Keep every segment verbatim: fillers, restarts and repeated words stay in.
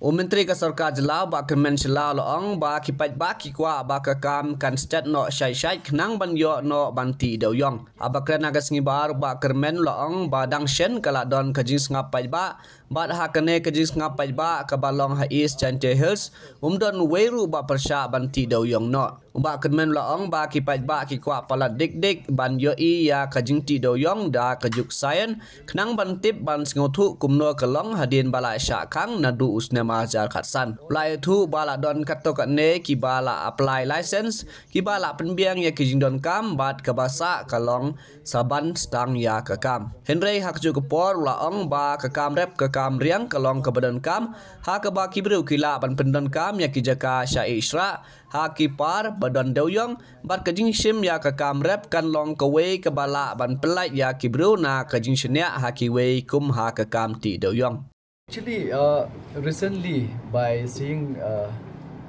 U Myntri ka Sorkar Jylla, Bah Kyrmen Shylla, u la ong ba ki paidbah ki kwah ba ka kam kan stet noh shai shai khnang ban ïoh noh ban tih dewïong. Haba kren ha ka sngi Bar, Bah Kyrmen u la ong ba dang shen ka la don ka jingsngap paidbah, bad ha kane ka jingsngap paidbah kaba long ha East Jaintia Hills, um don uwei ruh ba pyrshah ban tih dewïong noh. U Bah Kyrmen u la ong ba ki paidbah ki kwah palat dik dik ban ïohi ïa ka jingtih dewïong da ka juk science, khnang ban tip ban sngewthuh kumno ka long hadien ba la shah khang naduh u snem ar hajar khatsan. U la ïathuh ba la don katto katne kiba la apply license, kiba la pynbiang ïa ki jingdonkam, bad kaba sah ka long sa ban sdang ïa ka kam. Hynrei ha kajuh ka por u la ong ba ka kam rep ka kam riang ka long kaba donkam, ha kaba ki briew ki lah ban pyndonkam ïa ki jaka shah ïehshrah ha ki par ba don dewïong, bad ka jingshim ïa ka kam rep kan long kawei kaba lah ban pyllait ïa ki briew na ka jingshaniah ha kiwei kum ha ka kam tih dewïong. Actually, uh, recently, by seeing uh,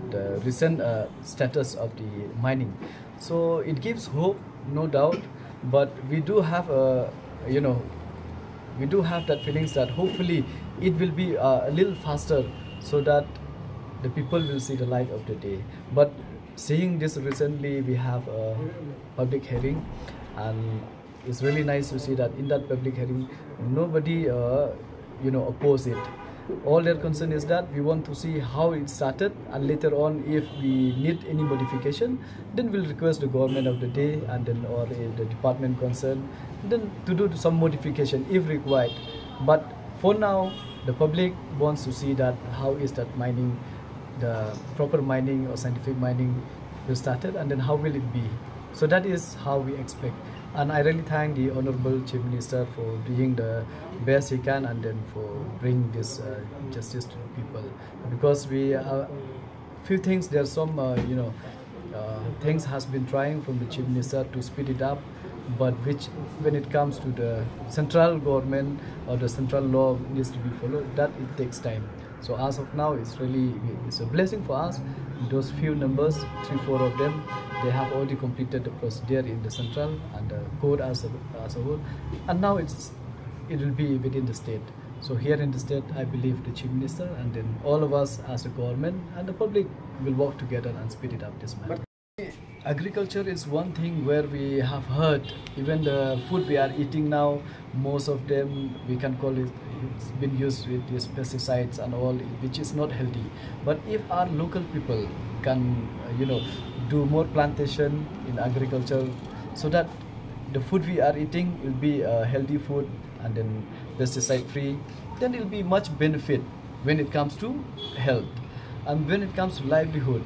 the recent uh, status of the mining, so it gives hope, no doubt. But we do have a, you know, we do have that feelings that hopefully it will be uh, a little faster, so that the people will see the light of the day. But seeing this recently, we have a public hearing, and it's really nice to see that in that public hearing, nobody, uh, you know, oppose it. All their concern is that we want to see how it started, and later on, if we need any modification, then we'll request the government of the day, and then, or uh, the department concerned, then to do some modification if required. But for now, the public wants to see that how is that mining, the proper mining or scientific mining will started, and then how will it be. So that is how we expect. And I really thank the Honorable Chief Minister for doing the best he can, and then for bringing this uh, justice to the people. Because we, uh, few things, there are some, uh, you know, uh, things has been trying from the Chief Minister to speed it up, but which, when it comes to the central government or the central law needs to be followed, that it takes time. So as of now, it's really, it's a blessing for us. Those few numbers, three, four of them, they have already completed the procedure in the central and the court as a, as a whole. And now it's, it will be within the state. So here in the state, I believe the Chief Minister and then all of us as a government and the public will work together and speed it up this matter. Agriculture is one thing where we have heard, even the food we are eating now, most of them, we can call it, it's been used with these pesticides and all, which is not healthy. But if our local people can, uh, you know, do more plantation in agriculture, so that the food we are eating will be a healthy food and then pesticide free, then it'll be much benefit when it comes to health. And when it comes to livelihood,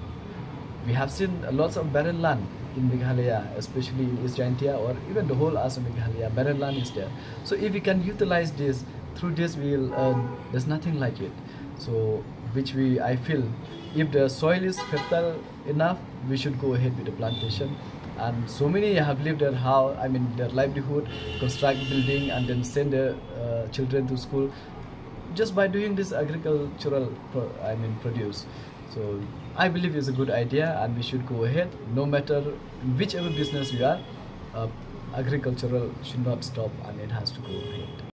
we have seen lots of barren land in Meghalaya, especially in East Jaintia or even the whole Assam Meghalaya, barren land is there. So if we can utilize this, through this we will earn, there's nothing like it. So which we, I feel, if the soil is fertile enough, we should go ahead with the plantation. And so many have lived their house, I mean their livelihood, construct building and then send their uh, children to school just by doing this agricultural, pro- I mean, produce. So I believe it's a good idea, and we should go ahead, no matter whichever business we are. Uh, agricultural should not stop, and it has to go ahead.